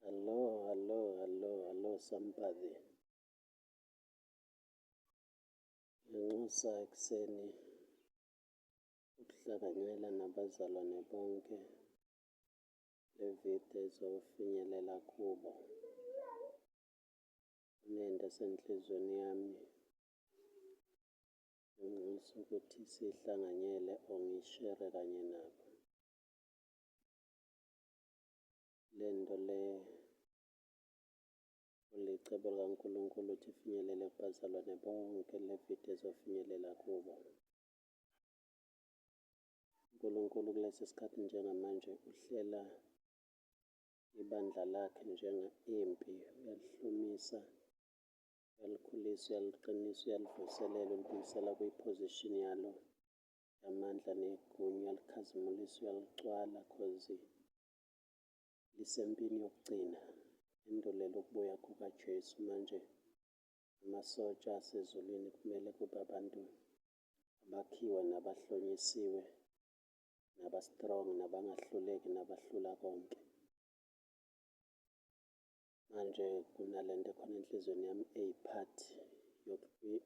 Hello, hello, hello, hello somebody. Nginxusa ekuseni ukuhlanganyela nabazalwane bonke le video izofinyelela kubo. Kunento esenhlizweni yami enginxusa ukuthi sihlanganyele or ngiyishere kanye nabo. Le nto le kulicebo likaNkulunkulu ukuthi ifinyelele kubazalwane bonke le video ezofinyelela kubo. UNkulunkulu kulesi sikhathi njengamanje uhlela ibandla lakhe njengempi, uyalihlomisa, uyalikhulisa, uyaliqinisa, uyalivuselela, ulibuyisela kwi-position yalo yamandla negunya, uyalikhazimulisa, uyalicwala cause lisempini yokugcina endulela ukubuya kukaJesu. Manje amasotsha asezulwini kumele kube abantu abakhiwe nabahlonyisiwe naba-strong nabangahluleki nabahlula konke. Manje kunalento ekhona enhliziyweni yami eyi-part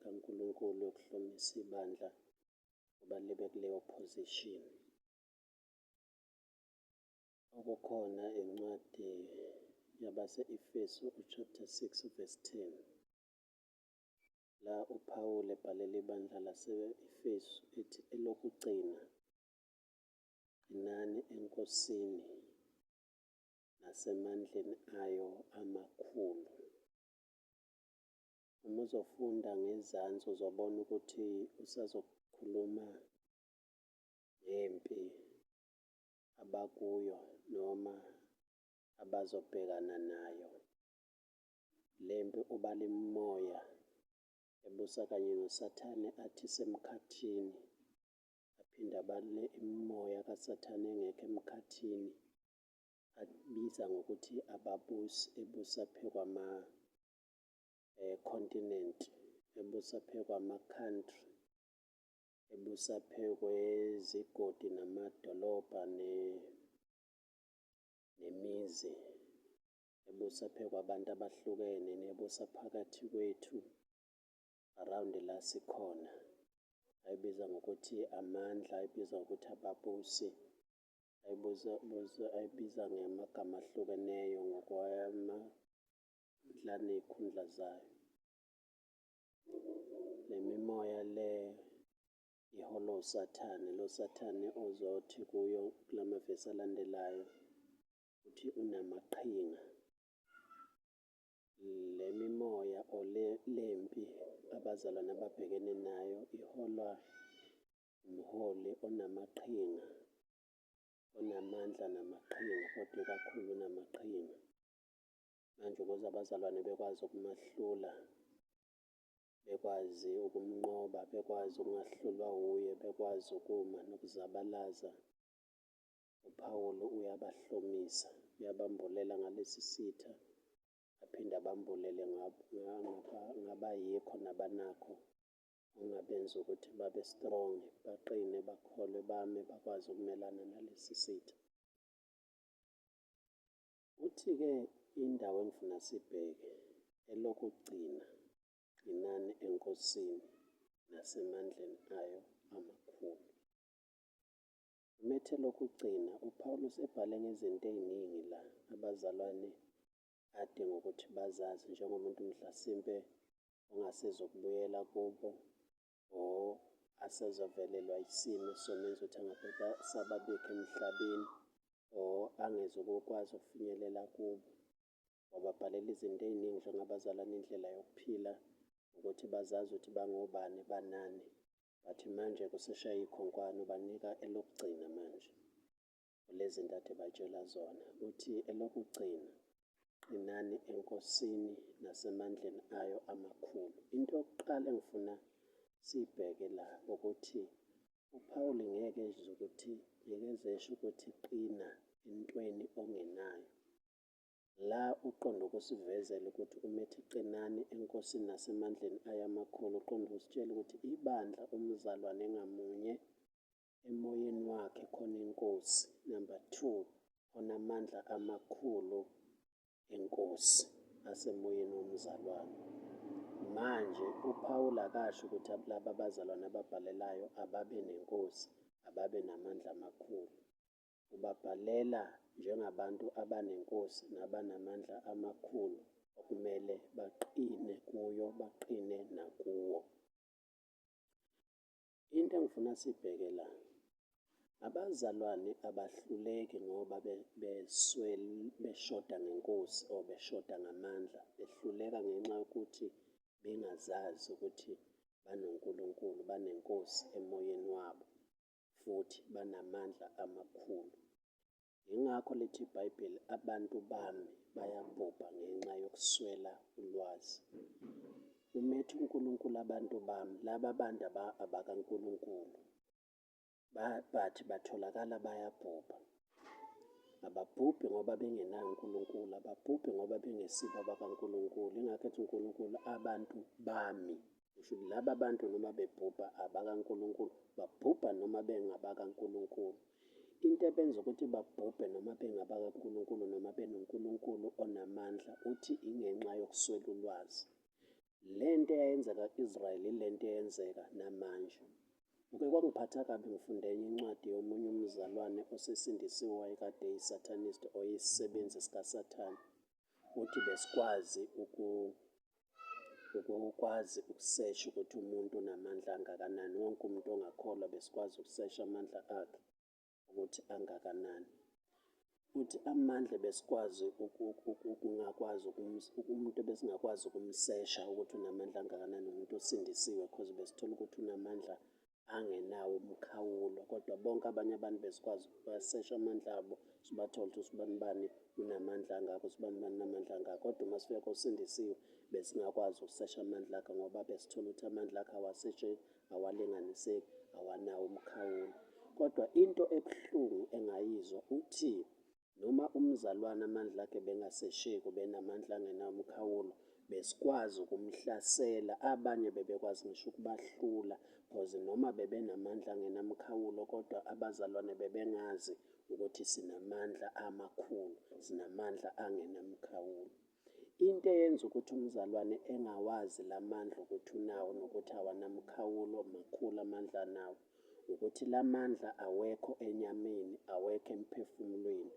kaNkulunkulu yokuhlomisa ibandla ukuba libe kuleyo position. Okukhona incwadi yabase-Efesu u-chapter 6 verse 10 la uPawulu ebhalela ibandla lase-Efesu ethi elokugcina qinani eNkosini nasemandleni ayo amakhulu. Uma uzofunda ngezansi uzobona ukuthi usazokhuluma ngempi abakuyo noma abazobhekana nayo. Le mpi ubala imimoya ebusa kanye noSathane athi isemkhathini, aphinde abale imimoya kaSathane engekho emkhathini, abiza ngokuthi ababusi ebusa phekwama continent, ebusa phekwama-country, ebusa phekwezigodi namadolobha nemizi, ebusa phekwabantu abahlukene nebusa phakathi kwethu around la sikhona. Ayibiza ngokuthi amandla, ayibiza ngokuthi ababusi, ayibiza ngamagama ahlukeneyo ngokwamandla ney'khundla zayo. Le mimoya le iholwa uSathane, lo Sathane ozothi kuyo kula mavesi alandelayo uthi unamaqhinga. Le mimoya or le mpi abazalwane ababhekene nayo iholwa umholi onamaqhinga, onamandla namaqhinga, kodwa ikakhulu unamaqhinga. Manje ukuze abazalwane bekwazi ukumahlula, bekwazi ukumnqoba, bekwazi ukungahlulwa wuye, bekwazi ukuma nokuzabalaza, uPawulu uyabahlomisa, uyabambulela ngalesi sitha, aphinde abambulele ngabayikho nabanakho okungabenza ukuthi babe strong, baqine, bakholwe, bame, bakwazi ukumelana nalesi sitha. Uthi-ke indawo engifuna sibheke elokugcina, qinani eNkosini nasemandleni ayo amakhulu. Umethe lokugcina uPawulus ebhale ngezinto ey'ningi la abazalwane adinga ukuthi bazazi njengomuntu mhlasimpe ongasezukubuyela kubo or asezovelelwa isimo esizomenza ukuthi angabe sababikho emhlabeni or angezukukwazi ukufinyelela kubo. Wababhalela izinto ey'ningi njengabazalwane indlela yokuphila ukuthi bazazi ukuthi bangobani banani. But manje kuseshaya ikhonkwane ubanika elokugcina manje kulezi zinto ade batshela zona. Uthi elokugcina qinani eNkosini nasemandleni ayo amakhulu. Into yokuqala engifuna siyibheke la ukuthi uPawulu ngeke ezwe ukuthi ngeke ezesho ukuthi qina entweni ongenayo. La uqonde ukusivezela ukuthi uma ethi qinani eNkosini nasemandleni ayo amakhulu, uqonde ukusitshela ukuthi ibandla umzalwane ngamunye emoyeni wakhe khona inkosi. Number 2, khona amandla amakhulu. enkosi, asemoyeni womzalwane. Manje uPawulu akasho ukuthi laba bazalwane ababhalelayo ababe nenkosi, ababe namandla amakhulu. Ubabhalela njengabantu abanenkosi nabanamandla amakhulu okumele baqine kuyo, baqine nakuwo. Into engifuna sibheke la, abazalwane abahluleki ngoba beswele, beshoda ngenkosi or beshoda ngamandla, behluleka ngenxa yokuthi bengazazi ukuthi banoNkulunkulu, banenkosi emoyeni wabo futhi banamandla amakhulu. Yingakho lithi iBhayibheli, abantu bami bayabhubha ngenxa yokuswela ulwazi. Uma ethi uNkulunkulu abantu bami, laba bantu abakaNkulunkulu, but batholakala bayabhubha. Ababhubhi ngoba bengenaye uNkulunkulu, ababhubhi ngoba bengesibo abakaNkulunkulu. Ingakho ethi uNkulunkulu abantu bami. Kusho ukuthi laba bantu noma bebhubha abakaNkulunkulu, babhubha noma bengabakaNkulunkulu. Into ebenza ukuthi babhubhe noma bengabakaNkulunkulu noma benoNkulunkulu onamandla uthi ingenxa yokuswela ulwazi. Le nto eyayenzeka ku-Israyeli ile nto eyenzeka namanje. Kuke kwangiphatha kabi ngifunda enye incwadi yomunye umzalwane osesindisiwe owayekade eyi-satanist oyisisebenzi sikaSathane. Uthi besikwazi ukukwazi ukusesha ukuthi umuntu unamandla angakanani. Wonke umuntu ongakholwa besikwazi ukusesha amandla akhe ukuthi angakanani. Uthi amandla besikwazi ukungakwazi umuntu ebesingakwazi ukumsesha ukuthi unamandla angakanani umuntu osindisiwe cause besithola ukuthi unamandla angenawo umkhawulo, kodwa bonke abanye abantu besikwazi ukubasesha amandla abo sibathole ukuthi usibanibani unamandla angaka, usibanibani unamandla angaka. Kodwa uma sifika kosindisiwe besingakwazi ukusesha amandla akhe ngoba besithola ukuthi amandla akhe awasesheki, awalinganiseki, awanawo umkhawulo. Kodwa into ebuhlungu engayizwa uthi Noma umzalwane amandla akhe bengasesheki ubenamandla angenawo umkhawulo, besikwazi ukumhlasela, abanye bebekwazi ngisho ukubahlula cause noma bebenamandla angenamkhawulo kodwa abazalwane bebengazi ukuthi sinamandla amakhulu, sinamandla angenamkhawulo. Into eyenza ukuthi umzalwane engawazi la mandla ukuthi unawo nokuthi awanamkhawulo, makhulu amandla anawo, ukuthi la mandla awekho enyameni, awekho emphefumulweni.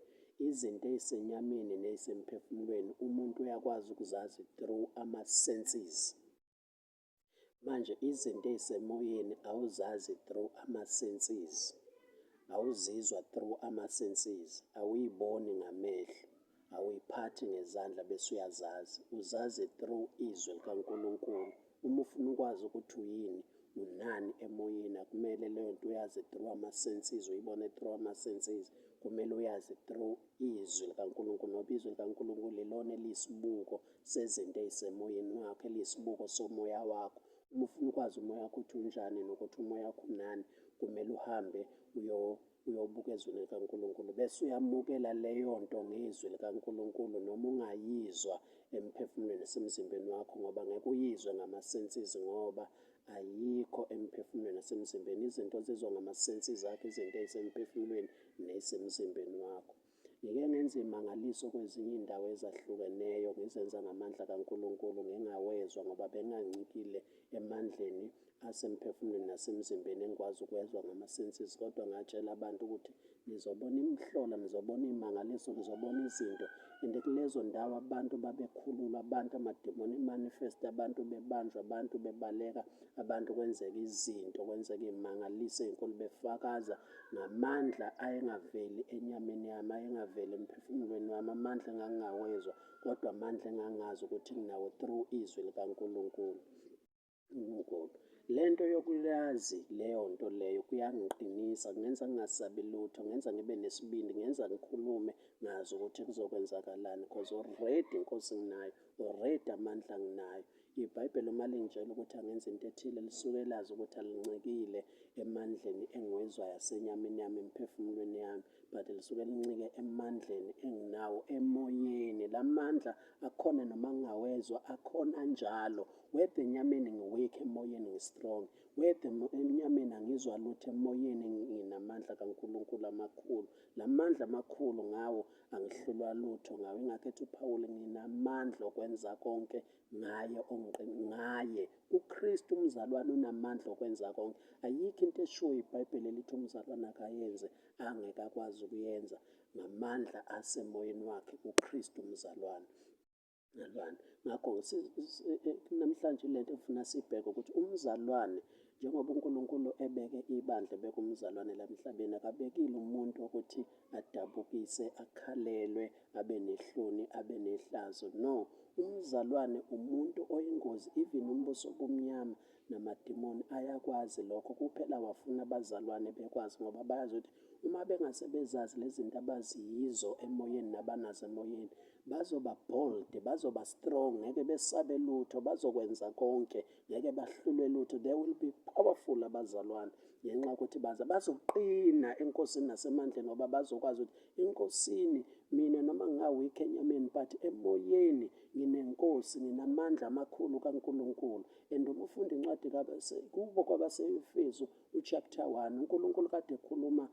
Izinto ey'senyameni ney'semphefumulweni umuntu uyakwazi ukuzazi through ama-senses. Manje izinto ey'semoyeni awuzazi through ama-senses, awuzizwa through ama-senses, awuyiboni ngamehlo, awuyiphathi ngezandla bese uyazazi. Uzazi through izwi likaNkulunkulu. Uma ufuna ukwazi ukuthi uyini, unani emoyeni, akumele leyo nto uyazi through ama-senses, uyibone through ama-senses. Kumele uyazi through izwi likaNkulunkulu ngoba izwi likaNkulunkulu ilona eliyisibuko sezinto ey'semoyeni wakho, eliyisibuko somoya wakho. Uma ufuna ukwazi umoya wakho ukuthi unjani nokuthi umoya wakho unani, kumele uhambe uyobuka ezwini likaNkulunkulu bese uyamukela leyo nto ngezwi likaNkulunkulu noma ungayizwa emphefumulweni nasemzimbeni wakho ngoba ngeke uyizwe ngama-senses ngoba ayikho emphefumulweni nasemzimbeni. Izinto ozizwa ngama-senses akho izinto ey'semphefumulweni neyisemzimbeni wakho. Ngike ngenza iy'mangaliso kwezinye iy'ndawo ezahlukeneyo ngizenza ngamandla kaNkulunkulu ngingawezwa ngoba bengancikile emandleni asemphefumulweni nasemzimbeni engikwazi ukuwezwa ngama-senses kodwa ngatshela abantu ukuthi nizobona imihlola, nizobona iy'mangaliso, nizobona izinto and kulezo ndawo abantu babekhululwa, abantu amadimoni emanifest, abantu bebanjwa, abantu bebaleka, abantu kwenzeka izinto, kwenzeka iy'mangaliso ey'nkulu befakaza ngamandla ayengaveli enyameni yami, ayengaveli emphefumulweni wami, amandla engangingawezwa kodwa amandla engangazi ukuthi nginawo through izwi likaNkulunkulu. UNkulunkulu. Le nto yokulazi leyo nto leyo kuyangiqinisa, kungenza ngingasabi lutho, kungenza ngibe nesibindi, kungenza ngikhulume ngazi ukuthi kuzokwenzakalani because already inkosi nginayo, already amandla nginayo. IBhayibheli uma lingitshela ukuthi angenze into ethile lisuke lazi ukuthi alincikile emandleni engiwezwayo asenyameni yami, emphefumulweni yami. but lisuke lincike emandleni enginawo emoyeni. La mandla akhona noma ngingawezwa, akhona njalo. Whether enyameni ngi-weak, emoyeni ngi-strong. Whether enyameni angizwa lutho, emoyeni nginamandla kaNkulunkulu amakhulu. La mandla amakhulu ngawo angihlulwa lutho ngawo. Ingakho ethi uPawulu, nginamandla okwenza konke ngaye ngaye. UKristu umzalwane unamandla okwenza konke. Ayikho into eshiwo iBhayibheli elithi umzalwane akayenze angeke akwazi ukuyenza ngamandla asemoyeni wakhe kuKristu umzalwane. Mzalwane. Ngakho namhlanje lento efuna sibheke ukuthi umzalwane, njengoba uNkulunkulu ebeke ibandla, ebeke umzalwane la emhlabeni, akabekile umuntu ukuthi adabukise, akhalelwe, abe nehloni, abe nehlazo. No, umzalwane umuntu oyingozi, even umbuso obumnyama namadimoni ayakwazi lokho. Kuphela wafuna abazalwane bekwazi, ngoba bayazi ukuthi uma bengase bezazi lezi zinto abaziyizo emoyeni nabanazo emoyeni, bazoba bold, bazoba strong, ngeke besabe lutho, bazokwenza konke, ngeke bahlulwe lutho. They will be powerful abazalwane, ngenxa yokuthi baza bazoqina enkosini nasemandleni, ngoba bazokwazi ukuthi enkosini mina noma nginga-weak enyameni, but emoyeni nginenkosi, nginamandla amakhulu kaNkulunkulu. And uma ufunda incwadi kubo kwabaseEfesu u-chapter 1, uNkulunkulu kade ekhuluma,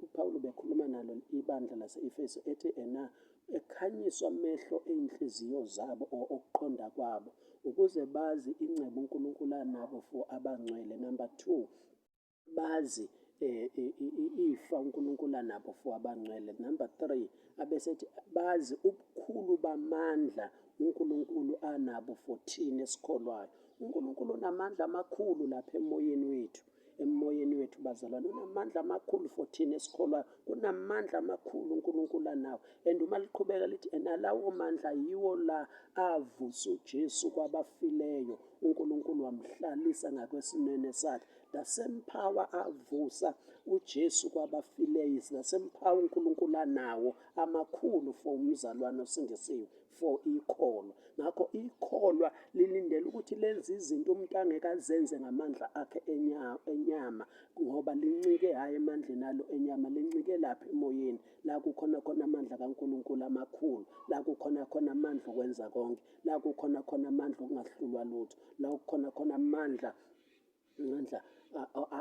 uPawulu bekhuluma nalo ibandla lase-Efesu, ethi ena ekhanyiswa amehlo ey'nhliziyo zabo or okuqonda kwabo ukuze bazi ingcebo uNkulunkulu anabo for abangcwele. Number 2, bazi ifa uNkulunkulu anabo for abangcwele. Number 3, abesethi bazi ubukhulu bamandla uNkulunkulu anabo for thina esikholwayo. uNkulunkulu unamandla amakhulu lapha emoyeni wethu, emoyeni wethu bazalwane, unamandla amakhulu for thina esikholwayo. Kunamandla amakhulu uNkulunkulu anawo. And uma liqhubeka lithi nalawo mandla yiwo la avusa uJesu kwabafileyo, uNkulunkulu wamhlalisa ngakwesinene sakhe. The same power avusa uJesu kwabafileyo is the same power uNkulunkulu anawo amakhulu for umzalwane osindisiwe, for ikholwa. Ngakho ikholwa lilindele ukuthi lenze izinto umuntu angeke azenze ngamandla akhe enyama, ngoba lincike hhayi emandleni alo enyama, lincike lapha emoyeni, la kukhona khona amandla kaNkulunkulu amakhulu, la kukhona khona amandla okwenza konke, la kukhona khona amandla okungahlulwa lutho, la kukhona khona amandla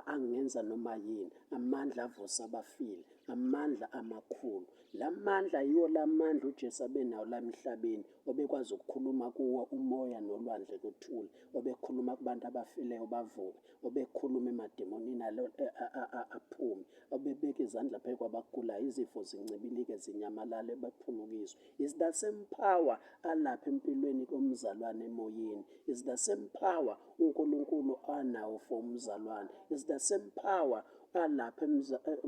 angenza noma yini, amandla avusa abafile, amandla amakhulu. La mandla yiwo la mandla uJesu abenawo la emhlabeni, obekwazi ukukhuluma kuwo umoya nolwandle kuthule, obekhuluma kubantu abafileyo bavuke, obekhuluma emadimonini aphume, obebeka izandla phezu kwabagulayo, izifo zincibilike zinyamalale, baphulukiswe. Is the same power alapha empilweni komzalwane emoyeni. Is the same power uNkulunkulu anawo for umzalwane. Is the same power alapha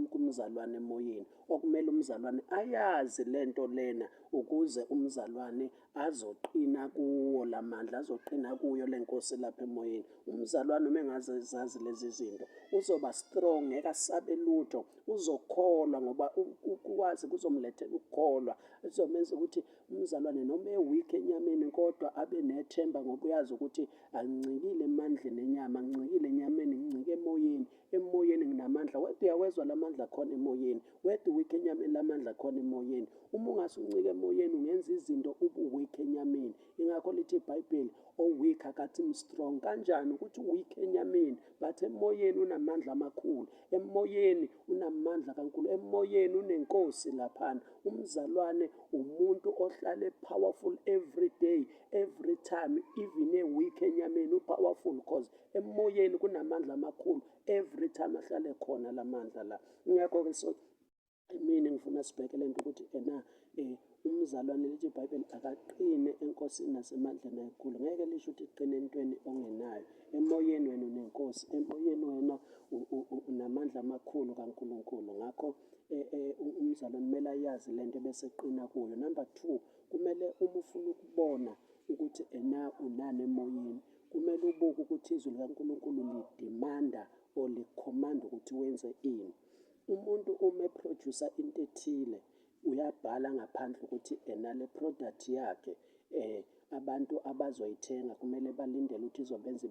kumzalwane emoyeni, okumele umzalwane ayazi lento lena ukuze umzalwane azoqina kuwo lamandla, azoqina kuyo lenkosi lapha emoyeni. Umzalwane uma engazazi lezi zinto uzoba strong, ngeke asabe lutho, uzokholwa, ngoba ukwazi kuzomlethela ukukholwa, kuzomenza ukuthi umzalwane noma e-weak enyameni kodwa abe nethemba, ngoba uyazi ukuthi angincikile emandleni enyama, ngincikile enyameni, ngincike emoyeni. Emoyeni nginamandla. Whether uyawezwa lamandla khona emoyeni, whether weak enyameni, lamandla khona emoyeni. Uma ungase uncike emoyeni ungenza izinto ubu-weak enyameni. Ingakho lithi iBhayibheli, o-weak akathi strong. Kanjani ukuthi weak enyameni but emoyeni unamandla amakhulu? Emoyeni unamandla kaNkulunkulu, emoyeni unenkosi laphana. Umzalwane umuntu ohlale powerful every day, every time, even e-weak enyameni u-powerful, because emoyeni kunamandla amakhulu every time ahlale khona lamandla la. Ingakho-ke so mina ngifuna sibheke lento ukuthi ena umzalwane, lithi iBhayibheli, akaqine enkosini nasemandleni ayikhulu. Ngeke lisho ukuthi qine entweni ongenayo. Emoyeni wena unenkosi, emoyeni wena unamandla amakhulu kaNkulunkulu. Ngakho umzalwane kumele ayazi lento bese eqina kuyo. Number 2, kumele uma ufuna ukubona ukuthi ena unani emoyeni, kumele ubuke ukuthi izwi likaNkulunkulu lidemanda or likhomanda ukuthi wenze ini. Umuntu uma e-produce into ethile uyabhala ngaphandle ukuthi ena le product yakhe abantu abazoyithenga kumele balindele ukuthi izobenza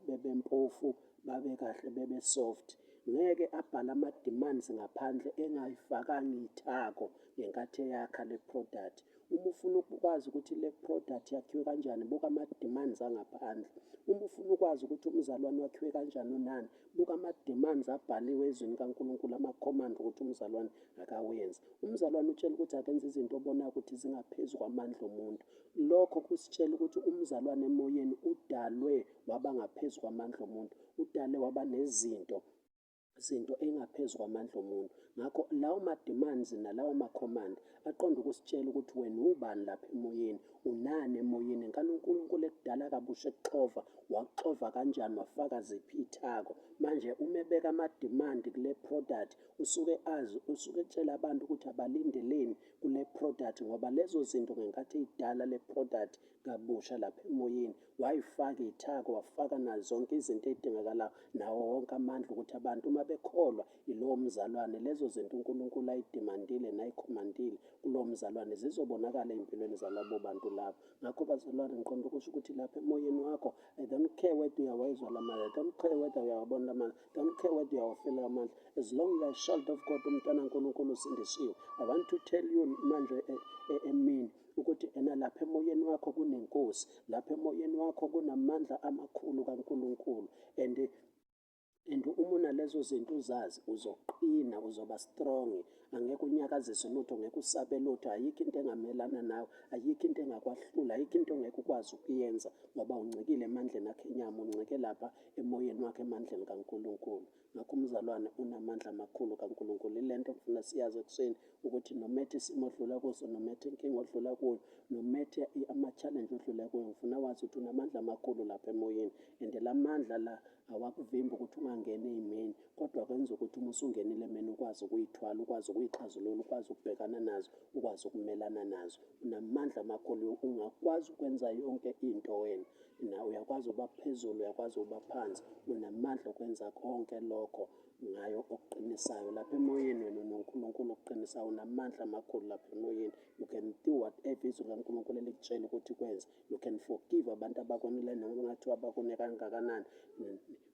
bebe mpofu, babe kahle, bebe soft. Ngeke abhale ama-demands ngaphandle engayifakanga iy'thako ngenkathi eyakha le product. Uma ufuna ukwazi ukuthi le product yakhiwe kanjani, buka ama-demands angaphandle. Uma ufuna ukwazi ukuthi umzalwane wakhiwe kanjani unani, buka ama-demands abhaliwe ezwini kaNkulunkulu, ama-command ukuthi umzalwane akawenzi. Umzalwane utshela ukuthi akenze izinto obonayo ukuthi zingaphezu kwamandla omuntu. Lokho kusitshela ukuthi umzalwane emoyeni udalwe waba ngaphezu kwamandla omuntu, udalwe waba nezinto zinto engaphezu kwamandla omuntu. Ngakho lawo ma-demands nalawo ma-command aqonde ukusitshela ukuthi wena ubani lapha emoyeni, unani emoyeni, ngani uNkulunkulu ekudala kabusha ekuxova, wakuxova kanjani, wafaka ziphi iy'thako. Manje uma ebeka ama-demand kule product, usuke azi, usuke etshela abantu ukuthi abalindeleni kule product, ngoba lezo zinto ngenkathi eyidala le product kabusha lapha emoyeni, wayifaka iy'thako, wafaka nazo zonke izinto ey'dingakalayo, nawo wonke amandla ukuthi abantu uma bekholwa yilowo mzalwane, lezo zinto uNkulunkulu ayidimandile nayikhomandile kulowo mzalwane zizobonakala ey'mpilweni zalabo bantu labo. Ngakho bazalwane, ngiqonda ukusho ukuthi lapha emoyeni wakho, I don't care whether uyawezwa lamandla, I don't care whether uyawabona lamandla, I don't care whether uyawafila lamandla, as long you are a child of God, umntwana kaNkulunkulu usindisiwe. I want to tell you manje emini ukuthi ena lapha emoyeni wakho kunenkosi, lapha emoyeni wakho kunamandla amakhulu kaNkulunkulu, and uma unalezo zinto uzazi, uzoqina, uzoba strong, angeke unyakazise lutho, ngeke usabe lutho, ayikho into engamelana nawe, ayikho into engakwahlula, ayikho into ongeke ukwazi ukuyenza, ngoba uncikile emandleni akhe enyama, uncike lapha emoyeni wakhe, emandleni kaNkulunkulu. Ngakho umzalwane unamandla amakhulu kaNkulunkulu. Ile nto ngifuna siyazi ekuseni ukuthi nomethe isimo odlula kuso, nomethe inkinga odlula kuyo, nomethe ama-challenge odlula kuyo, ngifuna wazi ukuthi unamandla amakhulu lapha emoyeni, and la mandla la awakuvimbi ukuthi ungangeni ey'meni, kodwa kwenza ukuthi uma usungenile emeni ukwazi ukuyithwala, ukwazi ukuyixazulula, ukwazi ukubhekana nazo, ukwazi ukumelana nazo. Unamandla amakhulu, ungakwazi ukwenza yonke into wena. Na uyakwazi ukuba phezulu, uyakwazi ukuba phansi, unamandla okwenza konke lokho ngayo okuqinisayo lapha emoyeni. Wena unoNkulunkulu okuqinisayo, unamandla amakhulu lapha emoyeni. You can do whatever izwi likaNkulunkulu elikutshela ukuthi kwenze. You can forgive abantu abakonile, noma kungathiwa bakone kangakanani,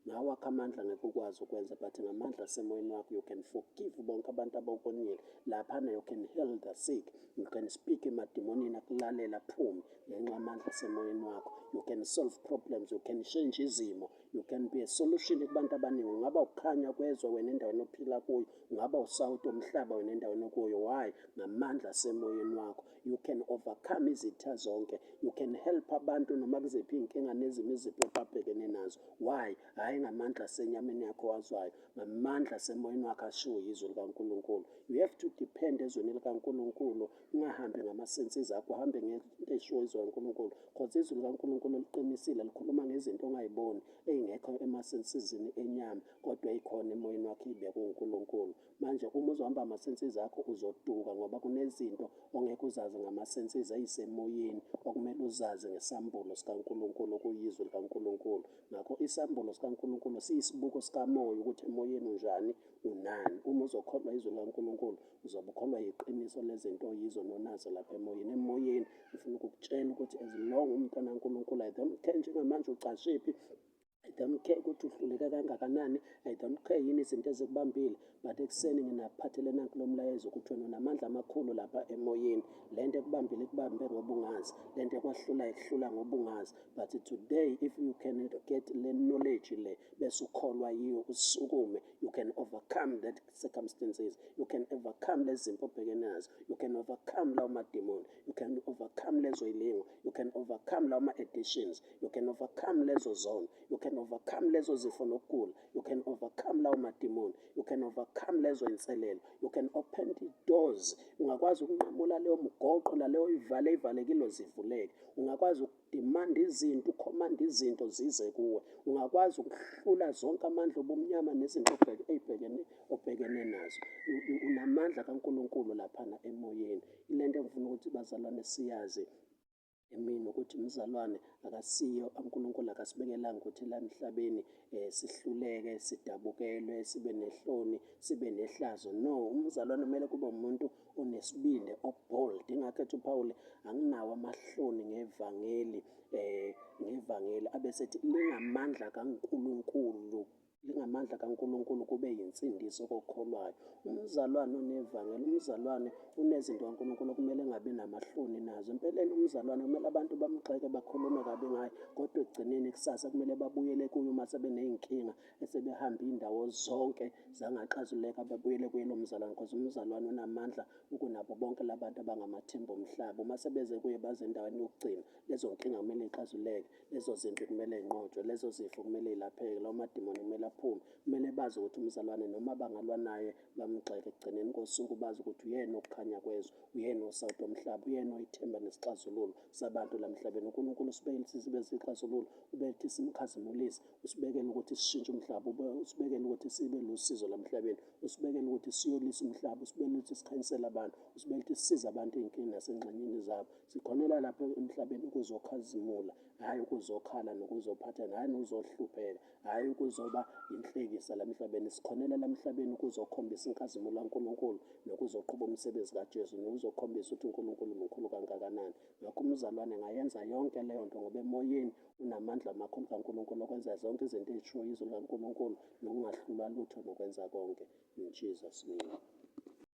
ngawakho amandla ngeke ukwazi ukwenza, but ngamandla asemoyeni wakho you can forgive bonke abantu abakonile laphana. You can heal the sick, you can speak emadimonini akulalela aphume ngenxa yamandla asemoyeni wakho. You can solve problems, you can change izimo, you can be a solution kubantu abaningi. Ungaba ukukhanya kwezwe wena endaweni ophila kuyo, ungaba usawuti omhlaba wena endaweni okuyo. Why? Ngamandla asemoyeni wakho you can overcome izitha zonke, you can help abantu noma kuziphi iy'nkinga nezimo iziphi ababhekene nazo. Why? Hhayi ngamandla asenyameni yakho wazwayo, ngamandla asemoyeni wakho ashiwo yizwi likaNkulunkulu. You have to depend ezweni likaNkulunkulu, ungahambi ngama-senses akho, uhambe ngento eshiwo izwi likaNkulunkulu, cause izwi likaNkulunkulu liqinisile, likhuluma ngezinto ongayiboni, ey'ngekho emasensizini enyama, kodwa ey'khona emoyeni wakho, iy'bekwe uNkulunkulu. Manje uma uzohamba ama-senses akho uzoduka, ngoba kunezinto ongeke uzazi ngama-senses ey'semoyeni, okumele uzazi ngesambulo sikaNkulunkulu, okuyizwi likaNkulunkulu. Ngakho isambulo sikaNkulunkulu siyisibuko sikamoya ukuthi emoyeni unjani, unani. Uma uzokholwa izwi likaNkulunkulu, uzobe ukholwa yiqiniso lezinto oyizo nonazo lapha emoyeni. Emoyeni ngifuna ukukutshela ukuthi as long umntwana kaNkulunkulu, I don't care njengamanje ucashephi, I don't care ukuthi uhluleke kangakanani, I don't care yini izinto ezikubambile, but ekuseni nginakuphathele nanku lo mlayezo ukuthi wena unamandla amakhulu lapha emoyeni. Le nto ekubambile ikubambe ngoba ungazi, le nto ekwahlula ikuhlula ngoba ungazi, but today if you can get le knowledge le bese ukholwa yiyo, usukume, you can overcome that circumstances, you can overcome lezi zinto obhekene nazo, you can overcome lawo mademoni, you can overcome lezo yilingo, you can overcome lawo ma-addictions, you can overcome lezo zono, you can overcome lezo zifo nokugula, you can overcome lawo mademoni, you can overcome lezo inselelo, you can open the doors. Ungakwazi ukunqamula leyo mgoqo naleyo ivale ivalekile zivuleke. Ungakwazi ukudemanda izinto, ukhomanda izinto zize kuwe. Ungakwazi ukuhlula zonke amandla obumnyama nezinto ey'bhekene obhekene nazo. Unamandla kaNkulunkulu laphana emoyeni. Ile nto engifuna ukuthi bazalwane siyazi emini ukuthi umzalwane akasiyo, uNkulunkulu akasibekelanga ukuthi la emhlabeni sihluleke, sidabukelwe, sibe nehloni, sibe nehlazo. No, umzalwane kumele kube umuntu onesibindi, o-bold. Ingakho ethi uPaul, "Anginawo amahloni ngevangeli," ngevangeli abesethi lingamandla kaNkulunkulu. Lingamandla kaNkulunkulu kube yinsindiso kokholwayo. Umzalwane unevangeli, umzalwane unezinto kaNkulunkulu okumele engabi namahloni nazo. Empeleni umzalwane kumele abantu bamgxeke bakhulume kabi ngaye, kodwa ekugcineni kusasa kumele babuyele kuye uma sebeney'nkinga esebehambe iy'ndawo zonke zangaxazululeka, babuyele kuye lo mzalwane, because umzalwane unamandla ukunabo bonke labantu abangamathimba omhlaba. Uma sebeze kuye baze endaweni yokugcina, lezo nkinga kumele ixazululeke. Lezo zimpi kumele y'nqotshwe, lezo zifo kumele y'lapheke, lawo madimoni kumele aphume. Kumele bazi ukuthi umzalwane noma bangalwa naye bamgxeke, ekugcineni kosuku bazi ukuthi uyena ukukhanya kwezwe, uyena osawuti omhlaba, uyena oyithemba nesixazululo sabantu la emhlabeni. UNkulunkulu usibekele ukuthi sibe sixazululo, ubeke ukuthi simkhazimulise, usibekele ukuthi sishintshe umhlaba, usibekele ukuthi sibe lusizo la emhlabeni, usibekele ukuthi siyolisa umhlaba, usibekele ukuthi sikhanyisele abantu, usibekele ukuthi sisize abantu ey'nkinga nasengxenyeni zabo. Sikhonela lapha emhlabeni ukuzokhazimula, hhayi ukuzokhala nokuzophathana, hhayi nokuzohlupheka, hhayi ukuzoba inhlekisa la emhlabeni. Sikhonela la emhlabeni ukuzokhombisa inkazimulo kaNkulunkulu nokuzoqhuba umsebenzi kaJesu nokuzokhombisa ukuthi uNkulunkulu mkhulu kangakanani. Ngakho umzalwane ngayenza yonke leyo nto ngoba emoyeni unamandla amakhulu kaNkulunkulu okwenza zonke izinto ezishiwo yizwi likaNkulunkulu nokungahlulwa lutho nokwenza konke. In Jesus name.